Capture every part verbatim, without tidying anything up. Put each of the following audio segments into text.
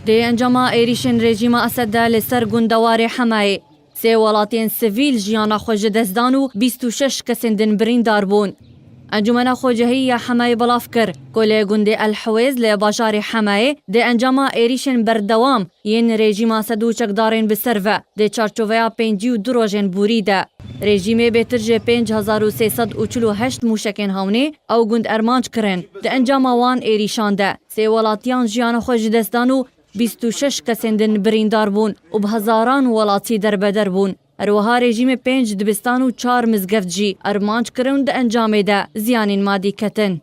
Di encama êrîşên rejîma Esed de li ser gundewarê Hemayê sê welatiyên sivîl jiyana xwe ji dest dan û bîst û şeş kesên din birîndar bûn. Encûmena Xwecihî ya Hemayê belav kir ku li gundê El Hiwêz li bajarê Hemayê di encama êrîşên berdewam yên rejîma Esed û çekdarên bi ser ve di çarçoveya pêncî û du rojên borî de rejîmê bêtir ji pênc hezar û sê sed û çil û heşt mûşekên hawnê ew gund armanc kirin. Di encama wan êrîşan de sê welatiyan jiyana xwe ji dest dan û bîst û şeş kesên din birîndar bûn û bi hezaran welatî derbeder bûn. Her wiha rejîmê pênc dibistan û çar mizgeft jî armanc kirin û di encamê de ziyanên madî ketin.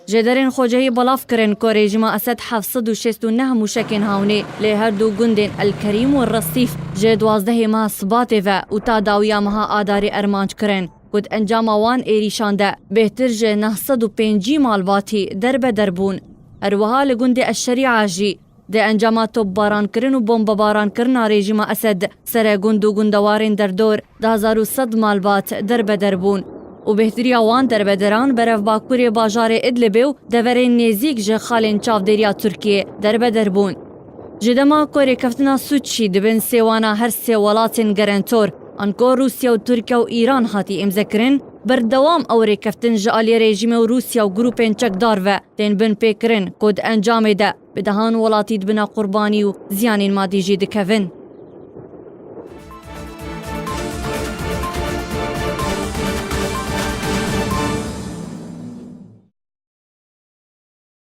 Jêderên Xwecihî belav kirin ku rejîma Esed heft sed û şêst û neh mûşekên hawnê li her du gundên El Kerîm û Resîf ji duwazdehê meha Sibatê ve û ta dawiya meha Adarê armanc kirin ku di encama wan êrîşan de bêhtir ji neh sed û pêncî malbatî derbeder bûn. Her wiha li gundê El Şerîa jî di encama topbarankirin û bombebarankirin a rejîma Esed ser gund û gundewarên derdor du hezar û sed malbat derbeder bûn û bêhtiriya wan derbederan berev bakurê bajarê Idlibê û deverên nêzîk ji xalên çavdêriya Tirkiyê derbeder bûn. Ji dema ku rêkeftina Sûçî di bin sêwana her sê welatên gerentor, ango Rûsya û Tirkiye û Îran hatî îmzekirin, berdewam ew rêkeftin ji aliyê rejîmê û Rûsya û grûpên çekdar ve tên binpêkirin ku di encamê de bi dehan welatî dibine qurbanî û ziyanên madî jî dikevin.